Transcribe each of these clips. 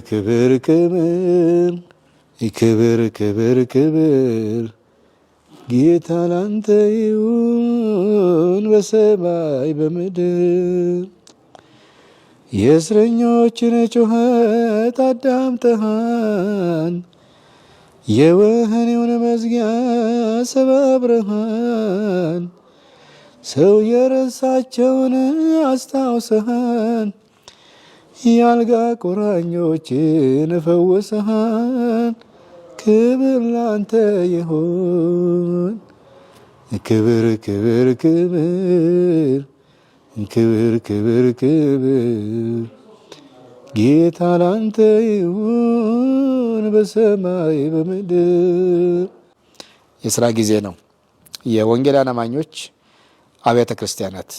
ክብር ክብር ክብር ክብር ክብር ጌታ ላንተ ይሁን በሰማይ በምድር። የእስረኞችን ጩኸት አዳምጠሃል፣ የወህኒውን መዝጊያ ሰባብረሃል፣ ሰው የረሳቸውን አስታውሰሃል፣ የአልጋ ቁራኞችን ፈውሰሃል። ክብር ላንተ ይሁን። ክብር ክብር ክብር ክብር ክብር ክብር ጌታ ላንተ ይሁን በሰማይ በምድር። የስራ ጊዜ ነው። የወንጌላውያን አማኞች አብያተ ክርስቲያናት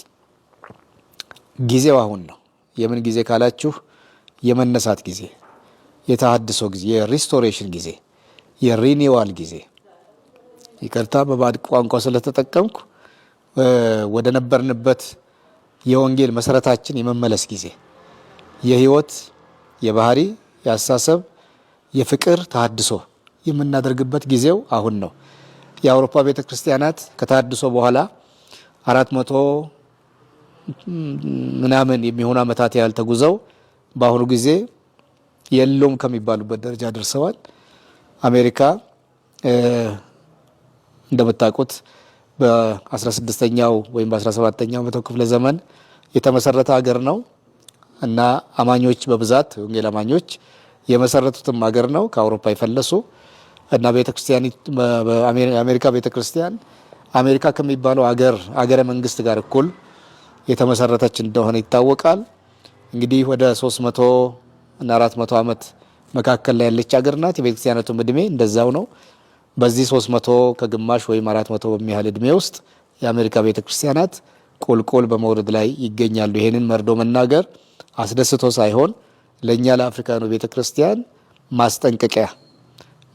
ጊዜው አሁን ነው። የምን ጊዜ ካላችሁ የመነሳት ጊዜ፣ የተሃድሶ ጊዜ፣ የ restoration ጊዜ፣ የ renewal ጊዜ። ይቅርታ በባዕድ ቋንቋ ስለተጠቀምኩ፣ ወደ ነበርንበት የወንጌል መሰረታችን የመመለስ ጊዜ፣ የህይወት፣ የባህሪ፣ የአስተሳሰብ፣ የፍቅር ተሃድሶ የምናደርግበት ጊዜው አሁን ነው። የአውሮፓ ቤተ ክርስቲያናት ከተሃድሶ በኋላ 400 ምናምን የሚሆኑ ዓመታት ያህል ተጉዘው በአሁኑ ጊዜ የሉም ከሚባሉበት ደረጃ ደርሰዋል። አሜሪካ እንደምታውቁት በ16ኛው ወይም በ17ኛው መቶ ክፍለ ዘመን የተመሰረተ ሀገር ነው እና አማኞች በብዛት ወንጌል አማኞች የመሰረቱትም ሀገር ነው፣ ከአውሮፓ የፈለሱ። እና ቤተክርስቲያን፣ የአሜሪካ ቤተክርስቲያን አሜሪካ ከሚባለው አገር አገረ መንግስት ጋር እኩል የተመሰረተች እንደሆነ ይታወቃል። እንግዲህ ወደ 300 እና 400 ዓመት መካከል ላይ ያለች ሀገር ናት። የቤተክርስቲያናቱም እድሜ እንደዛው ነው። በዚህ 300 ከግማሽ ወይም 400 በሚያህል እድሜ ውስጥ የአሜሪካ ቤተክርስቲያናት ቁልቁል በመውረድ ላይ ይገኛሉ። ይሄንን መርዶ መናገር አስደስቶ ሳይሆን ለእኛ ለአፍሪካኑ ቤተክርስቲያን ማስጠንቀቂያ፣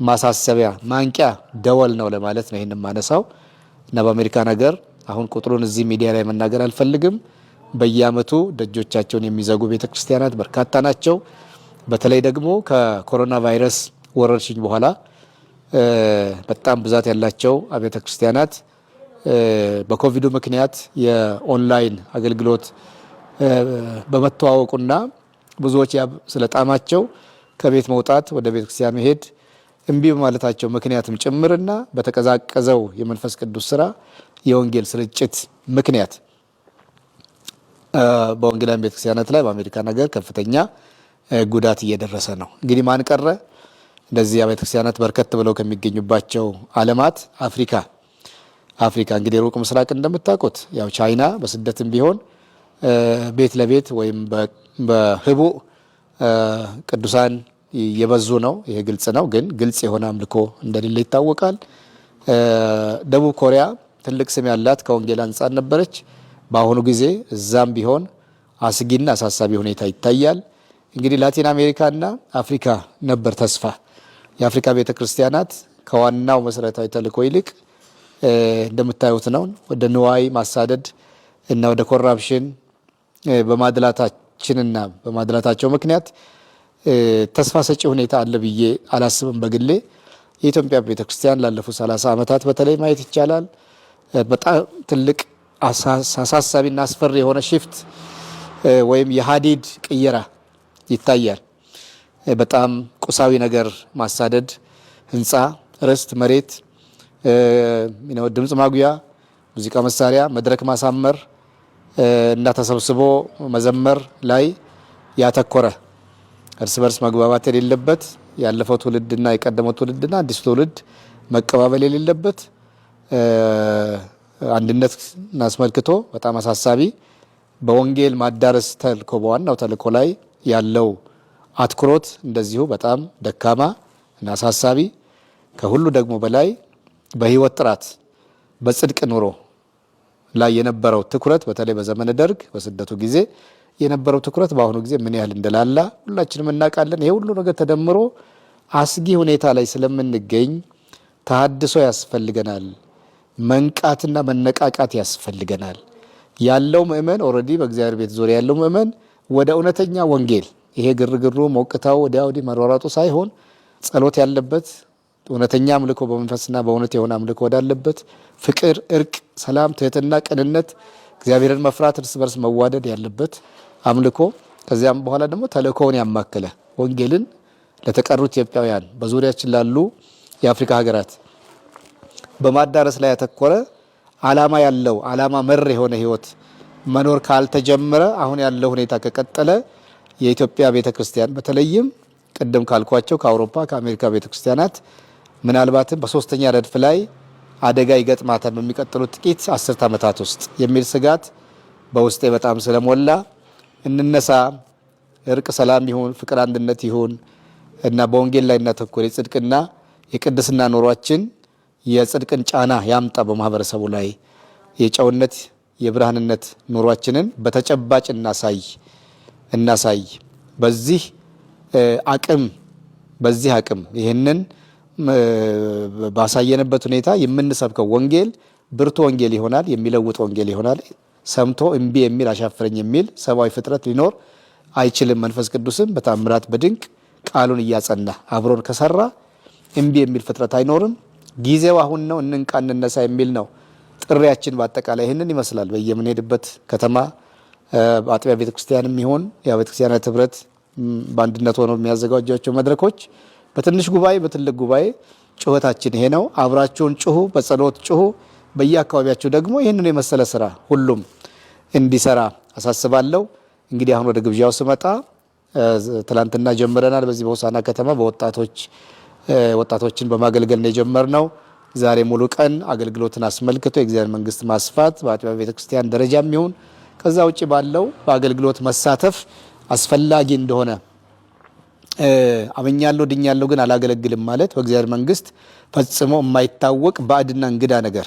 ማሳሰቢያ፣ ማንቂያ ደወል ነው ለማለት ነው ይህን ማነሳው። እና በአሜሪካ ነገር አሁን ቁጥሩን እዚህ ሚዲያ ላይ መናገር አልፈልግም። በየአመቱ ደጆቻቸውን የሚዘጉ ቤተክርስቲያናት በርካታ ናቸው። በተለይ ደግሞ ከኮሮና ቫይረስ ወረርሽኝ በኋላ በጣም ብዛት ያላቸው አብያተ ክርስቲያናት በኮቪዱ ምክንያት የኦንላይን አገልግሎት በመተዋወቁና ብዙዎች ስለጣማቸው ከቤት መውጣት ወደ ቤተ ክርስቲያን መሄድ እምቢ በማለታቸው ምክንያትም ጭምርና በተቀዛቀዘው የመንፈስ ቅዱስ ስራ የወንጌል ስርጭት ምክንያት በወንጌላውያን ቤተክርስቲያናት ላይ በአሜሪካ ነገር ከፍተኛ ጉዳት እየደረሰ ነው። እንግዲህ ማን ቀረ? እንደዚህ አብያተ ክርስቲያናት በርከት ብለው ከሚገኙባቸው ዓለማት አፍሪካ። አፍሪካ እንግዲህ ሩቅ ምስራቅ እንደምታውቁት ያው ቻይና በስደትም ቢሆን ቤት ለቤት ወይም በህቡዕ ቅዱሳን እየበዙ ነው። ይሄ ግልጽ ነው። ግን ግልጽ የሆነ አምልኮ እንደሌለ ይታወቃል። ደቡብ ኮሪያ ትልቅ ስም ያላት ከወንጌል አንጻር ነበረች። በአሁኑ ጊዜ እዛም ቢሆን አስጊና አሳሳቢ ሁኔታ ይታያል። እንግዲህ ላቲን አሜሪካና አፍሪካ ነበር ተስፋ። የአፍሪካ ቤተ ክርስቲያናት ከዋናው መሰረታዊ ተልእኮ ይልቅ እንደምታዩት ነው፣ ወደ ንዋይ ማሳደድ እና ወደ corruption በማድላታችንና በማድላታቸው ምክንያት ተስፋ ሰጪ ሁኔታ አለ ብዬ አላስብም በግሌ። የኢትዮጵያ ቤተክርስቲያን ላለፉት 30 ዓመታት በተለይ ማየት ይቻላል፣ በጣም ትልቅ አሳሳቢና አስፈሪ የሆነ shift ወይም የሀዲድ ቅየራ ይታያል። በጣም ቁሳዊ ነገር ማሳደድ፣ ህንፃ፣ ርስት፣ መሬት፣ ድምፅ ማጉያ፣ ሙዚቃ መሳሪያ፣ መድረክ ማሳመር እና ተሰብስቦ መዘመር ላይ ያተኮረ፣ እርስ በርስ መግባባት የሌለበት፣ ያለፈው ትውልድና የቀደመው ትውልድና አዲሱ ትውልድ መቀባበል የሌለበት፣ አንድነት አስመልክቶ በጣም አሳሳቢ፣ በወንጌል ማዳረስ ተልእኮ በዋናው ተልእኮ ላይ ያለው አትኩሮት እንደዚሁ በጣም ደካማ እና አሳሳቢ፣ ከሁሉ ደግሞ በላይ በህይወት ጥራት በጽድቅ ኑሮ ላይ የነበረው ትኩረት፣ በተለይ በዘመነ ደርግ በስደቱ ጊዜ የነበረው ትኩረት በአሁኑ ጊዜ ምን ያህል እንደላላ ሁላችንም እናውቃለን። ይሄ ሁሉ ነገር ተደምሮ አስጊ ሁኔታ ላይ ስለምንገኝ ተሃድሶ ያስፈልገናል። መንቃትና መነቃቃት ያስፈልገናል። ያለው ምእመን already በእግዚአብሔር ቤት ዙሪያ ያለው ምእመን ወደ እውነተኛ ወንጌል ይሄ ግርግሩ፣ ሞቅታው፣ ወዲያ ወዲህ መሯሯጡ ሳይሆን ጸሎት ያለበት፣ እውነተኛ አምልኮ፣ በመንፈስና በእውነት የሆነ አምልኮ ወዳለበት፣ ፍቅር፣ እርቅ፣ ሰላም፣ ትህትና፣ ቅንነት፣ እግዚአብሔርን መፍራት፣ እርስ በርስ መዋደድ ያለበት አምልኮ፣ ከዚያም በኋላ ደግሞ ተልእኮውን ያማከለ ወንጌልን ለተቀሩ ኢትዮጵያውያን፣ በዙሪያችን ላሉ የአፍሪካ ሀገራት በማዳረስ ላይ ያተኮረ ዓላማ ያለው፣ ዓላማ መር የሆነ ህይወት መኖር ካልተጀመረ፣ አሁን ያለው ሁኔታ ከቀጠለ፣ የኢትዮጵያ ቤተክርስቲያን በተለይም ቅድም ካልኳቸው ከአውሮፓ፣ ከአሜሪካ ቤተክርስቲያናት ምናልባትም በሶስተኛ ረድፍ ላይ አደጋ ይገጥማታል በሚቀጥሉት ጥቂት አስርት ዓመታት ውስጥ የሚል ስጋት በውስጤ በጣም ስለሞላ፣ እንነሳ፣ እርቅ ሰላም ይሁን፣ ፍቅር አንድነት ይሁን እና በወንጌል ላይ እናተኩር። የጽድቅና የቅድስና ኑሯችን የጽድቅን ጫና ያምጣ በማህበረሰቡ ላይ። የጨውነት የብርሃንነት ኑሯችንን በተጨባጭ እናሳይ እናሳይ። በዚህ አቅም ይህንን ባሳየንበት ሁኔታ የምንሰብከው ወንጌል ብርቱ ወንጌል ይሆናል፣ የሚለውጥ ወንጌል ይሆናል። ሰምቶ እምቢ የሚል፣ አሻፍረኝ የሚል ሰብአዊ ፍጥረት ሊኖር አይችልም። መንፈስ ቅዱስም በታምራት በድንቅ ቃሉን እያጸና አብሮን ከሰራ እምቢ የሚል ፍጥረት አይኖርም። ጊዜው አሁን ነው፣ እንንቃ፣ እንነሳ የሚል ነው ጥሪያችን። በአጠቃላይ ይህንን ይመስላል። በየምንሄድበት ከተማ አጥቢያ ቤተክርስቲያንም ይሁን የቤተ ክርስቲያናት ህብረት በአንድነት ሆነው የሚያዘጋጇቸው መድረኮች፣ በትንሽ ጉባኤ፣ በትልቅ ጉባኤ ጩኸታችን ይሄ ነው። አብራችሁን ጩሁ፣ በጸሎት ጩሁ። በየአካባቢያችሁ ደግሞ ይህንን የመሰለ ስራ ሁሉም እንዲሰራ አሳስባለሁ። እንግዲህ አሁን ወደ ግብዣው ስመጣ፣ ትላንትና ጀምረናል። በዚህ በሆሳዕና ከተማ በወጣቶች፣ ወጣቶችን በማገልገል ነው የጀመርነው። ዛሬ ሙሉ ቀን አገልግሎትን አስመልክቶ የእግዚአብሔር መንግስት ማስፋት በአጥቢያ ቤተክርስቲያን ደረጃም ይሁን ከዛ ውጭ ባለው በአገልግሎት መሳተፍ አስፈላጊ እንደሆነ፣ አምኛለሁ ድኛለሁ ግን አላገለግልም ማለት በእግዚአብሔር መንግስት ፈጽሞ የማይታወቅ ባዕድና እንግዳ ነገር፣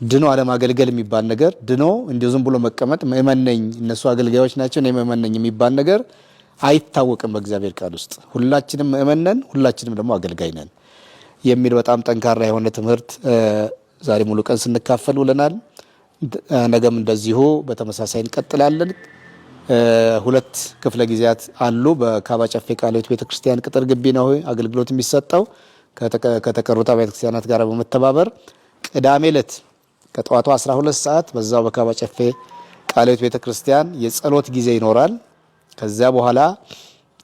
ድኖ አለማገልገል የሚባል ነገር፣ ድኖ እንዲሁ ዝም ብሎ መቀመጥ፣ ምእመን ነኝ፣ እነሱ አገልጋዮች ናቸው፣ እኔ ምእመን ነኝ የሚባል ነገር አይታወቅም። በእግዚአብሔር ቃል ውስጥ ሁላችንም ምእመን ነን፣ ሁላችንም ደግሞ አገልጋይ ነን የሚል በጣም ጠንካራ የሆነ ትምህርት ዛሬ ሙሉ ቀን ስንካፈል ውለናል። ነገም እንደዚሁ በተመሳሳይ እንቀጥላለን። ሁለት ክፍለ ጊዜያት አሉ። በካባ ጨፌ ቃለ ሕይወት ቤተክርስቲያን ቅጥር ግቢ ነው አገልግሎት የሚሰጠው ከተቀሩት አብያተ ክርስቲያናት ጋር በመተባበር። ቅዳሜ ዕለት ከጠዋቱ 12 ሰዓት በዛው በካባ ጨፌ ቃለ ሕይወት ቤተክርስቲያን የጸሎት ጊዜ ይኖራል። ከዚያ በኋላ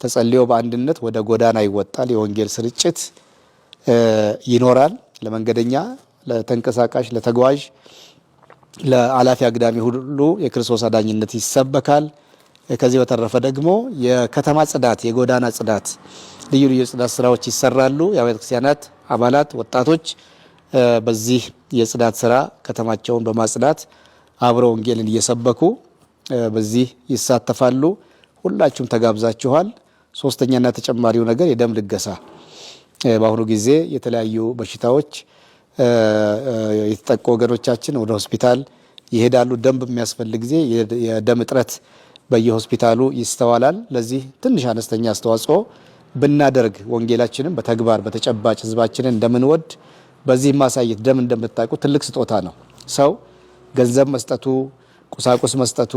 ተጸልዮ በአንድነት ወደ ጎዳና ይወጣል። የወንጌል ስርጭት ይኖራል። ለመንገደኛ፣ ለተንቀሳቃሽ፣ ለተጓዥ፣ ለአላፊ አግዳሚ ሁሉ የክርስቶስ አዳኝነት ይሰበካል። ከዚህ በተረፈ ደግሞ የከተማ ጽዳት፣ የጎዳና ጽዳት፣ ልዩ ልዩ የጽዳት ስራዎች ይሰራሉ። የአብያተ ክርስቲያናት አባላት ወጣቶች በዚህ የጽዳት ስራ ከተማቸውን በማጽዳት አብረው ወንጌልን እየሰበኩ በዚህ ይሳተፋሉ። ሁላችሁም ተጋብዛችኋል። ሶስተኛና ተጨማሪው ነገር የደም ልገሳ፣ በአሁኑ ጊዜ የተለያዩ በሽታዎች የተጠቁ ወገኖቻችን ወደ ሆስፒታል ይሄዳሉ። ደም በሚያስፈልግ ጊዜ የደም እጥረት በየሆስፒታሉ ይስተዋላል። ለዚህ ትንሽ አነስተኛ አስተዋጽኦ ብናደርግ፣ ወንጌላችንን በተግባር በተጨባጭ ህዝባችንን እንደምንወድ በዚህ ማሳየት፣ ደም እንደምታውቁ ትልቅ ስጦታ ነው። ሰው ገንዘብ መስጠቱ፣ ቁሳቁስ መስጠቱ፣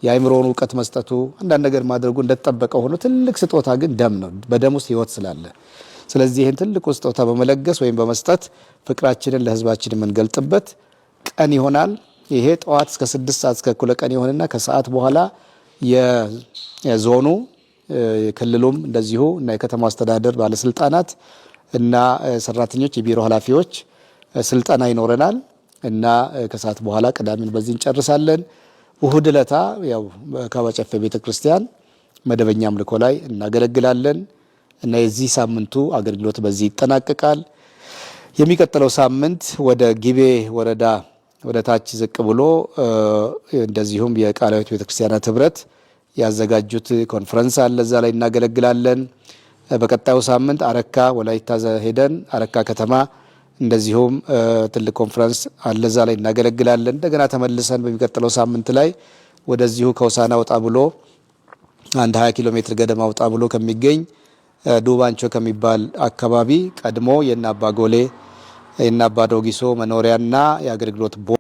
የአእምሮውን እውቀት መስጠቱ፣ አንዳንድ ነገር ማድረጉ እንደተጠበቀ ሆኖ ትልቅ ስጦታ ግን ደም ነው። በደም ውስጥ ህይወት ስላለ። ስለዚህ ይህን ትልቁ ስጦታ በመለገስ ወይም በመስጠት ፍቅራችንን ለህዝባችን የምንገልጥበት ቀን ይሆናል። ይሄ ጠዋት እስከ 6 ሰዓት እስከ እኩለ ቀን ይሆንና ከሰዓት በኋላ የዞኑ፣ የክልሉም እንደዚሁ እና የከተማ አስተዳደር ባለስልጣናት እና ሰራተኞች፣ የቢሮ ኃላፊዎች ስልጠና ይኖረናል እና ከሰዓት በኋላ ቅዳሜን በዚህ እንጨርሳለን። እሁድ ዕለታ ያው በካባ ጨፌ ቤተክርስቲያን መደበኛ አምልኮ ላይ እናገለግላለን እና የዚህ ሳምንቱ አገልግሎት በዚህ ይጠናቀቃል። የሚቀጥለው ሳምንት ወደ ጊቤ ወረዳ ወደ ታች ዝቅ ብሎ እንደዚሁም የቃለ ሕይወት ቤተክርስቲያናት ህብረት ያዘጋጁት ኮንፈረንስ አለ። እዛ ላይ እናገለግላለን። በቀጣዩ ሳምንት አረካ ወላይታ ሄደን አረካ ከተማ እንደዚሁም ትልቅ ኮንፈረንስ አለ። እዛ ላይ እናገለግላለን። እንደገና ተመልሰን በሚቀጥለው ሳምንት ላይ ወደዚሁ ከሆሳዕና ወጣ ብሎ አንድ 20 ኪሎ ሜትር ገደማ ወጣ ብሎ ከሚገኝ ዱባንቾ ከሚባል አካባቢ ቀድሞ የነ አባ ጎሌ፣ የነ አባ ዶጊሶ መኖሪያና የአገልግሎት